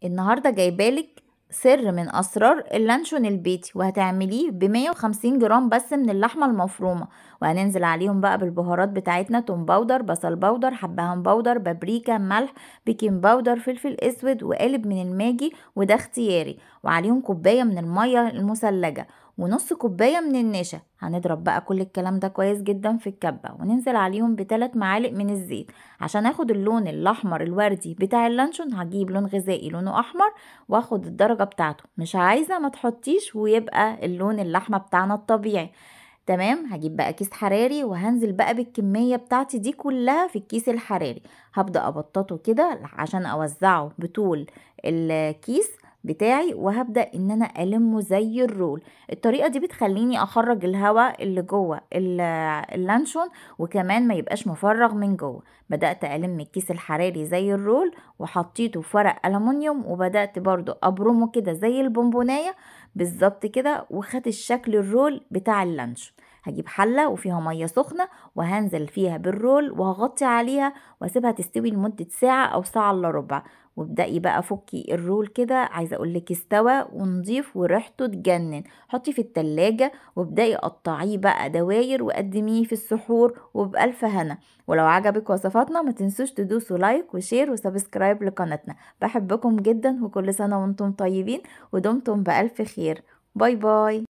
النهارده جايبالك سر من اسرار اللانشون البيتي، وهتعمليه ب150 جرام بس من اللحمة المفرومه، وهننزل عليهم بقى بالبهارات بتاعتنا: توم powder، بصل powder، حبهان powder، بابريكا، ملح، baking powder، فلفل اسود، وقالب من الماجي وده اختياري، وعليهم كوباية من المية المثلجه ونص كوباية من النشا. هنضرب بقى كل الكلام ده كويس جدا في الكبه، وننزل عليهم ب3 معالق من الزيت. عشان اخد اللون الاحمر الوردي بتاع اللانشون هجيب لون غذائي لونه احمر واخد الدرجة بتاعته، مش عايزه ما تحطيش ويبقى اللون اللحمة بتاعنا الطبيعي. تمام. هجيب بقى كيس حراري وهنزل بقى بالكمية بتاعتي دي كلها في الكيس الحراري. هبدا ابططه كده عشان اوزعه بطول الكيس بتاعي، وهبدأ ان انا المه زي ال roll. الطريقة دي بتخليني اخرج الهواء اللي جوه اللانشون، وكمان ما يبقاش مفرغ من جوه. بدأت الم الكيس الحراري زي ال roll وحطيته في ورق ألمونيوم، وبدأت برضو ابرمه كده زي البونبوناية بالظبط كده، وخد الشكل ال roll بتاع اللانشون. هجيب حلة وفيها مية سخنة وهنزل فيها بال roll وهغطي عليها واسيبها تستوي لمدة ساعة او ساعة الا ربع. وابدأي بقى فكي ال roll كده، عايزة اقولك استوى ونضيف وريحته تجنن. حطي في التلاجة وابدأي قطعية بقى دواير وقدميه في السحور وبألف هنا. ولو عجبك وصفاتنا ما تنسوش تدوسوا like و share و subscribe لقناتنا. بحبكم جدا وكل سنة وانتم طيبين ودمتم بألف خير. bye bye.